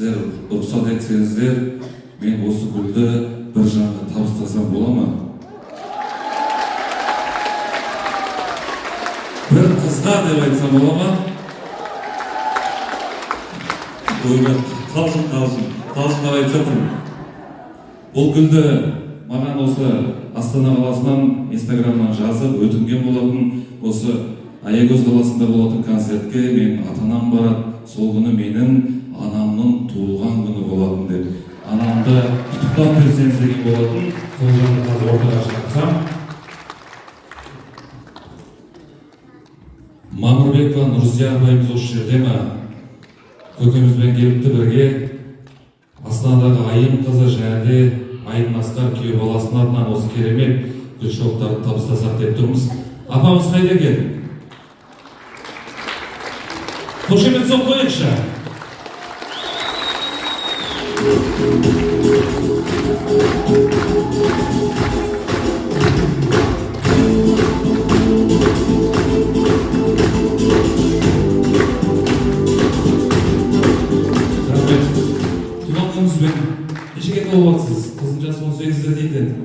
Сіздер рұқсат етсеңіздер, мен осы гүлді бір жанға табыстасам бола ма? Бір қызға деп айтсам бола ма? Ойбай, қалжың, қалжың, қалжыңдап айтып жатырмын. Бұл гүлді маған осы Астана қаласынан Инстаграмнан жазып өтінген болатын. Осы Аягөз қаласында болатын концертке менің ата анам барады, сол күні менің анамның туылған күні болатын деп, анамды құттықтап берсеңіз деген болатын. Сол жанды қазір ортаға шақырсам. Мамырбекова Нұрзия апайымыз осы жерде ма? Көкемізбен келіпті бірге. Астанадағы Айым қызы және де Айдын Асқар күйеу баласының атынан осы керемет гүл шоқтарын табыстасақ деп тұрмыз. Апамыз қайда екен? Қошемет соғып қояйықшы. Рахмет. Туған күніңізбен! Нешеге толып жатсыз? Қыздың жасы 18-де дейді енді.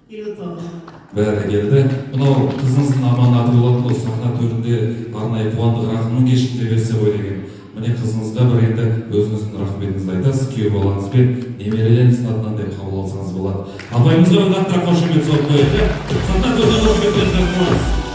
59. Бәрекелді. Мынау қызыңыздың аманаты болатын, осы сахна төрінде арнайы Қуандық Рахымның кешінде берсе ғой деген. Міне, қызыңызға бір енді өзіңіздің рахметіңізді айтасыз, күйеу балаңызбен немерелеріңіздің атынан деп қабыл алсаңыз болады. Апайымызға бір қаттырақ қошемет соғып қояйық, иә. Сахна төріне қошеметпен шығарып.